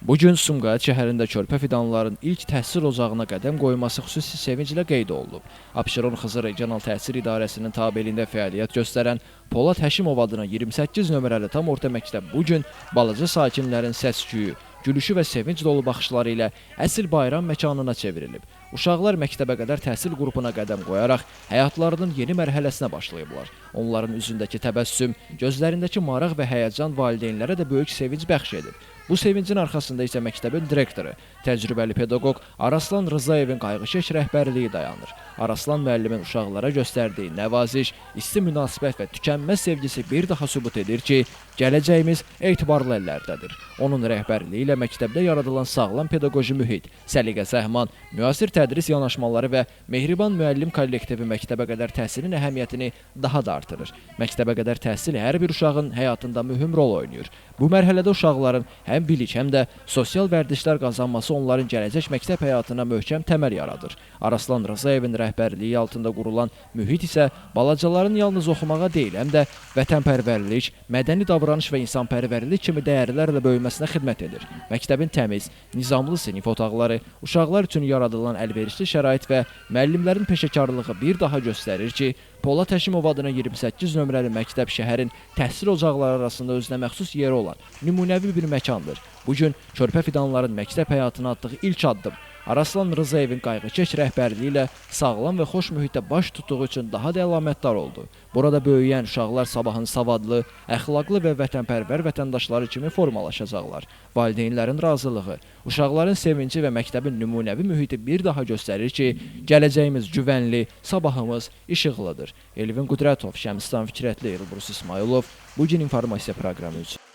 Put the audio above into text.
Bu gün Sumqayıt şəhərində körpə fidanların ilk təhsil ocağına qədəm qoyması xüsusi sevinclə qeyd olunub. Abşeron Xızı Regional Təhsil İdarəsinin tabeliyində fəaliyyət göstərən Polad Həşimov adına 28 nömrəli tam orta məktəb bu gün balaca sakinlərin səs-küyü, gülüşü və sevinc dolu baxışları ilə əsl bayram məkanına çevrilib. Uşaqlar məktəbə qədər təhsil qrupuna qədəm qoyaraq həyatlarının yeni mərhələsinə başlayıblar. Onların üzündəki təbəssüm, gözlərindəki maraq və həyəcan valideynlərə də böyük sevinc bəxş edib. Bu sevincin arxasında isə məktəbin direktoru, təcrübəli pedaqoq Araslan Rızayevin qayğıkeş rəhbərliyi dayanır. Araslan müəllimin uşaqlara göstərdiyi nəvaziş, isti münasibət və tükənməz sevgisi bir daha sübut edir ki, gələcəyimiz etibarlı əllərdədir. Onun rəhbərliyi ilə məktəbdə yaradılan sağlam pedaqoji mühit, səliqə səhman, müasir tədris yanaşmaları və mehriban müəllim kollektivi məktəbə qədər təhsilin əhəmiyyətini daha da artırır. Məktəbə qədər təhsil hər bir uşağın həyatında mühüm rol oynayır. Bu mərhələdə uşaqların həm bilik, həm də sosial vərdişlər qazanması onların gələcək məktəb həyatına möhkəm təməl yaradır. Araslan Rızayevin rəhbərliyi altında qurulan mühit isə balacaların yalnız oxumağa deyil, həm də vətənpərvərlik, mədəni davranış və insanpərvərlik kimi dəyərlərlə böyüməsinə xidmət edir. Məktəbin təmiz, nizamlı sinif otaqları, uşaqlar üçün yaradılan əlverişli şərait və müəllimlərin peşəkarlığı bir daha göstərir ki, Polad Həşimov adına 28 nömrəli məktəb şəhərin təhsil ocaqları arasında özünə məxsus yeri olan nümunəvi bir məkandır. Bu gün körpə fidanların məktəb həyatına atdığı ilk addım Araslan Rızayevin qayğıkeş rəhbərliyi ilə sağlam və xoş mühitdə baş tutduğu üçün daha da əlamətdar oldu. Burada böyüyən uşaqlar sabahın savadlı, əxlaqlı və vətənpərvər vətəndaşları kimi formalaşacaqlar. Valideynlərin razılığı, uşaqların sevinci və məktəbin nümunəvi mühiti bir daha göstərir ki, gələcəyimiz güvənli, sabahımız işıqlıdır. Elvin Qudrətov, Şəmsistan Fikrətli, Elbrus İsmayılov, Bu gün informasiya proqramı üçün.